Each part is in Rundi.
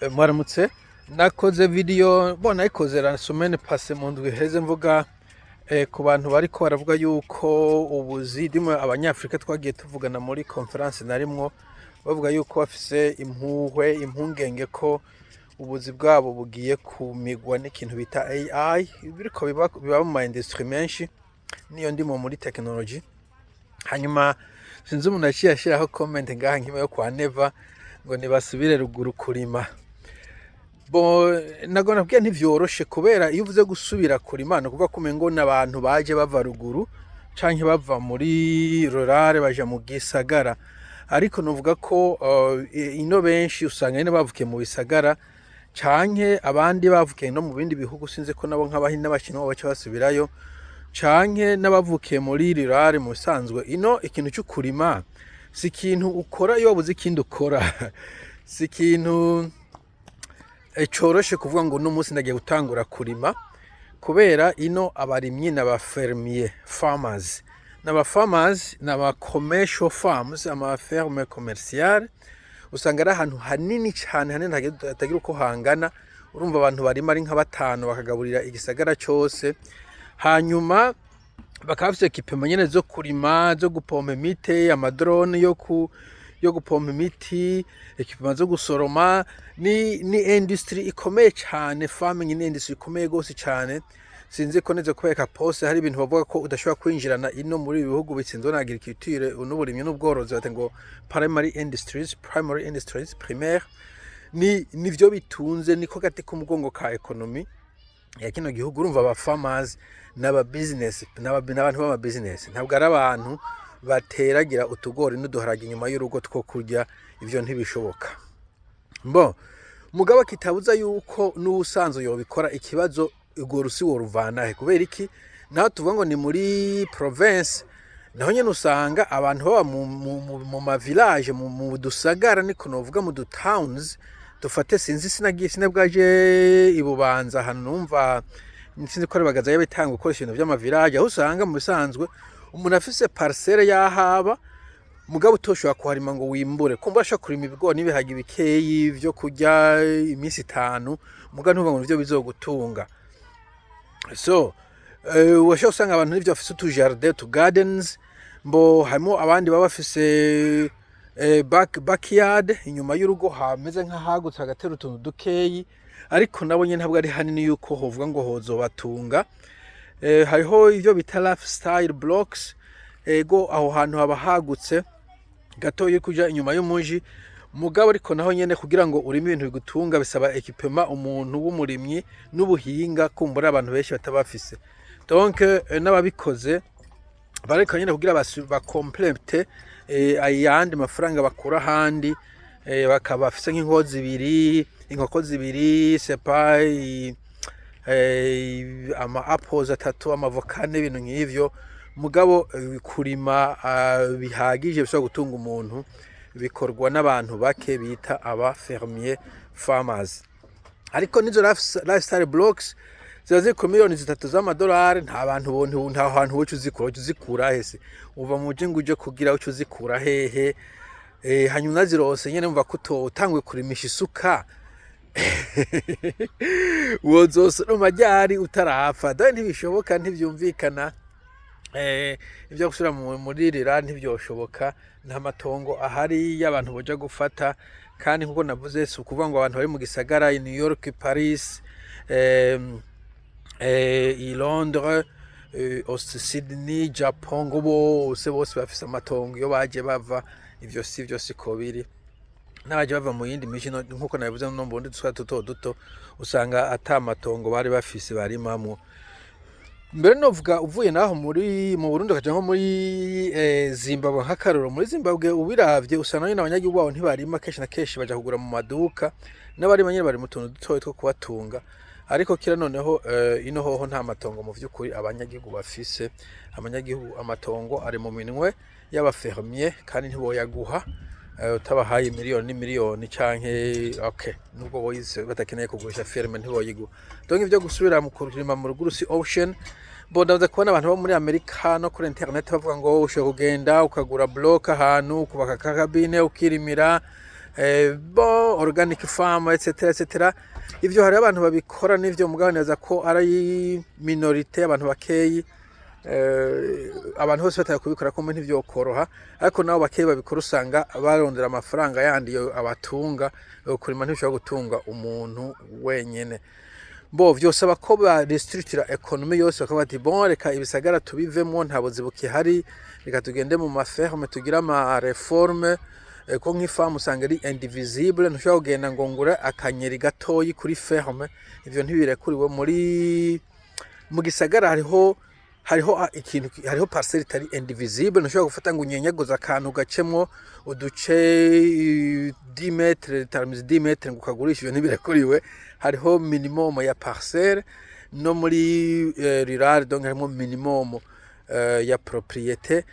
Mwaramutse. Nakoze video, bon, nayikoze la semaine passée, mu ndwi iheze, mvuga ku bantu bariko baravuga yuko ubuzi ndimwe abanyafrika twagiye tuvugana muri conference narimwo, bavuga yuko bafise impuhwe, impungenge ko ubuzi bwabo bugiye kumigwa n'ikintu bita AI, biriko biba mu ma industrie menshi, niyo ndimo muri technology. Hanyuma sinzi umuntu yaciye ashiraho comment ngaha nkimwe yo kwa Neva ngo nibasubire ruguru kurima. Bo nago nabwiye ntivyoroshe, kubera iyo uvuze gusubira kurima ni ukuvuga ko umengo n'abantu baje bava ruguru canke bava muri rurale baja mu gisagara. Ariko novuga ko ino benshi usanga nyene bavukiye mu bisagara canke abandi bavukiye no mu bindi bihugu. Sinzi ko nabo nk'abahindi n'abashinwa baca basubirayo, canke n'abavukiye muri rurale. Mu bisanzwe ino ikintu co kurima si ikintu ukora iyo wabuze ikindi ukora, si ikintu coroshe kuvuga ngo uno munsi ndagiye gutangura kurima, kubera ino abarimyi n'aba fermier farmers, n'aba farmers n'aba commercial farms, ama ferme commerciale. Usanga ari ahantu hanini cane, hanini hatagira uko hangana. Urumva abantu barima ari nka batanu bakagaburira igisagara cose. Hanyuma bakaba bafise équipement nyene zo kurima, zo gupompa imiti, ama drone yo gupompa imiti, équipement zo gusoroma. Ni industry ikomeye cane. Farming ni industry ikomeye gose cane. Sinzi ko neze kubereka poste, hari ibintu bavuga ko udashobora kwinjirana ino muri ibi bihugu bitsinzwe na agriculture n'uburimyi n'ubworozi, bati ngo primary industries, primary industries primaire, ni nivyo bitunze, niko gati k'umugongo ka economy ya kino gihugu. Urumva aba farmers n'aba business n'abantu b'ama business, ntabwo ari abantu bateragira utugori n'uduharage inyuma y'urugo two kurya. Ivyo ntibishoboka. Mbo mugabo kitabuza yuko n'ubusanzwe yobikora. Ikibazo, urwo rusi woruvana he? Kubera iki? Naho tuvuga ngo ni muri province, naho nyene usanga abantu baba mu ma village, mu dusagara, niko novuga, mu du towns dufate. Sinzi, sinagiye, sinabwaje ibubanza ahantu numva, sinzi ko ari bagaza y'abitanga gukoresha ibintu vy'ama village, aho usanga mu bisanzwe umuntu afise parcelle y'ahaba, mugabo utoshobora kuharima ngo wimbure. Kumva ashobora kurima ibigori n'ibiharage bikeyi vyo kurya iminsi 5, mugabo ntuvuga ngo nivyo bizogutunga. So washobora usanga abantu nivyo bafise utu jardin, utu gardens. Mbo harimo abandi baba bafise backyard, inyuma y'urugo hameze nk'ahagutse, hagatera utuntu dukeyi, ariko nabo nyene ntabwo ari hanini yuko hovuga ngo hozobatunga. Hariho ivyo bita lifestyle blocks. Ego, aho hantu haba hagutse gatoyi kuja inyuma y'umuji, mugabo ariko naho nyene kugira ngo urime ibintu bigutunga bisaba équipement, umuntu w'umurimyi n'ubuhinga kumbura abantu benshi bataba bafise. Donc n'ababikoze bariko nyene kugira bakomplete ayandi mafaranga bakura ahandi, bakaba bafise nk'inkoko zibiri, inkoko zibiri, sepa ama apples atatu, amavoka n'ibintu nk'ivyo. Mugabo kurima bihagije bishobora gutunga umuntu bikorwa n'abantu bake bita aba fermier farmers. Ariko nizo lifestyle blocks ziba ziri ku miliyoni 3 z'amadolari. Nta bantu bontu, nta hantu woca uzikura. Woca uzikura hese? Uva mu muji ngo uje kugira uca uzikura hehe? Hanyuma unazirose nyene, mva ko utanguye kurimisha isuka, wozosoroma ryari utarapfa? Dore ntibishoboka, ntivyumvikana. Ivyo gusubira muri rira ntivyoshoboka, nta matongo ahari y'abantu boja gufata. Kandi nkuko navuze, si ukuvuga ngo abantu bari mu gisagara i New York, Paris, i Londres, Sydney, Japon, ngo bose bose bafise amatongo iyo baje bava. Ivyo si vyo, siko biri. N'abaje bava mu yindi miji, nkuko nabivuze, no mu bundi dusagara duto duto usanga ata matongo bari bafise barimamwo. Mbere novuga uvuye naho muri mu Burundi ukaja nko muri Zimbabwe, nk'akarorero, muri Zimbabwe ubiravye usanga nyene abanyagihugu baho ntibarima. Kenshi na kenshi baja kugura mu maduka, n'abarima nyene bari mu tuntu dutoyi two kubatunga. Ariko kira noneho ino hoho nta matongo mu vy'ukuri abanyagihugu bafise. Abanyagihugu amatongo ari mu minwe y'aba fermier, kandi ntiboyaguha utabahaye miliyoni n'imiliyoni canke, okay, nubwo boyise batakeneye kugurisha ferme ntiboyiguha. Donc ivyo gusubira mu kurima mu ruguru si option. Bo ndaza kubona abantu bo muri Amerika no kuri internet bavuga ngo ushobora kugenda ukagura block ahantu, ukubaka ka cabine, ukirimira. Bon, organic farm, etc etc. Ivyo hari abantu babikora n'ivyo, mugabo neza ko ari minorité, abantu bakeyi. Abantu bose bataye kubikora ko ntivyokoroha, ariko nabo bakeyi babikora usanga barondera amafaranga yandi yo abatunga. Kurima ntibishobora gutunga umuntu wenyene. Bo vyosaba ko ba restructura économie yose, bakavuga ati: "Bon, reka ibisagara tubivemwo, nta buzi bukihari, reka tugende mu ma ferme, tugire ama réforme." Ko nk'i ferme usanga ari indivisible, ntushobora kugenda ngo ngure akanyeri gatoyi kuri ferme, ivyo ntibirekuriwe muri mu gisagara. Hariho ikintu, hariho parcelle itari indivisible, ntushobora gufata ngo unyenyaguze akantu gacemwo uduce 10 mètres times 10 mètres ngo ukagurisha, ivyo ntibirekuriwe. Hariho minimum ya parcelle no muri rural, donc harimo minimum ya propriété.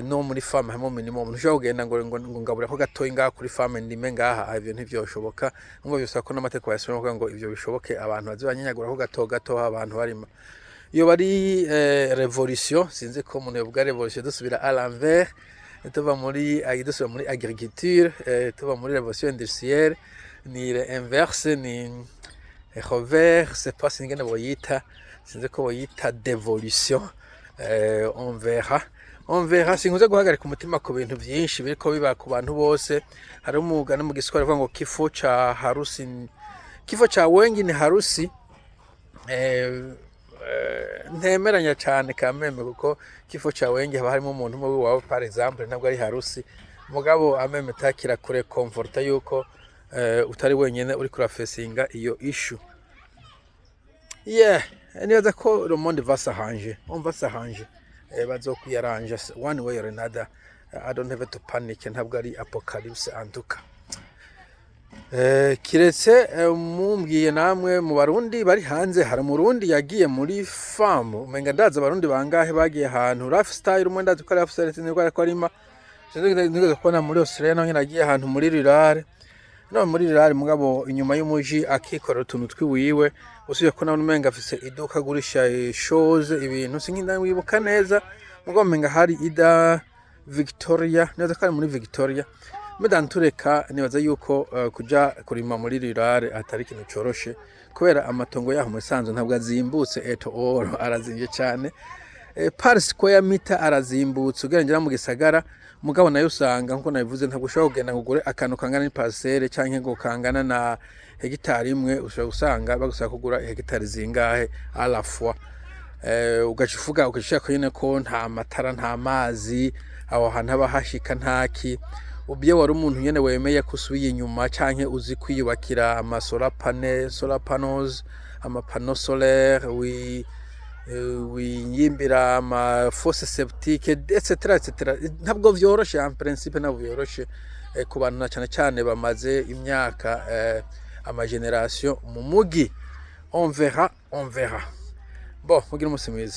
No muri farm harimo minimum, ntushobora kugenda ngo ngabura ko gatoyi ngaha kuri farm, ndime ngaha, ivyo ntivyoshoboka. Ngo bisaba ko n'amategeko bayasubiramo kugira ngo ivyo bishoboke, abantu baze banyenyagura ko gato gato abantu barima. Iyo bari révolution, sinzi ko umuntu yovuga révolution, dusubira à l'envers, tuva muri dusubira muri agriculture, tuva muri révolution industrielle, ni inverse, ni revers, c'est pas, sinzi ingene boyita, sinzi ko boyita dévolution. On verra, on verra. Sinkunze guhagarika umutima ku bintu vyinshi biriko biba ku bantu bose. Hari umugani mu Giswahili uvuga ngo kifo cha harusi, kifo cha wengi ni harusi. Ntemeranya cyane kameme, kuko kifo cha wengi haba harimo umuntu umwe wawe par exemple, ntabwo ari harusi. Mugabo ameme takira kure comforta yuko utari wenyene uri kurafacinga iyo issue. Yeah, nibaza ko le monde va s'arranger, on va s'arranger, bazokwiyaranja one way or another. I don't have to panic, ntabwo ari apocalypse en tout cas. Kiretse mumbwiye namwe mu Barundi bari hanze, hari Umurundi yagiye muri farm? Umenga ndazi Abarundi bangahe bagiye ahantu lifestyle. Umwe ndazi ko ari lifestyle, sinzi ko ariko arima, sinzi, nigeze kubona muri Australia naho nyene agiye ahantu muri rural, no muri rural mugabo inyuma y'umuji, akikorera utuntu twiwiwe. Usibye ko nawe umenga afise iduka agurisha shoes, ibintu, sinkinda wibuka neza, mugabo umenga hari ida Victoria, neza ko ari muri Victoria. Mudan tureka, nibaza yuko kuja kurima muri rural atari ikintu coroshe, kubera amatongo yaho mu bisanzwe ntabwo azimbutse at all, arazimvye cane. Par square meter arazimbutse ugereranyije no mu gisagara. Mugabo nayo usanga, nkuko nabivuze, ntabwo ushobora kugenda ngo ugure akantu kangana n'iparcelle canke ngo kangana na hegitari imwe. Ushobora gusanga bagusaba kugura hegitari zingahe à la fois. Ugaca uvuga, ugaca ushaka nyene ko nta matara, nta mazi aho hantu haba hashika, ntaki. Ubyo wari umuntu nyene wemeye ko usubiye inyuma, canke uzi kwiyubakira ama solar panel, solar panels, ama panneaux solaires, wiyimbira ama fosse septique, etc etc. Ntabwo vyoroshe, en principe ntabwo vyoroshe ku bantu na cane cane bamaze imyaka, ama génération mu mugi. On verra, on verra. Bon, mugire umunsi mwiza.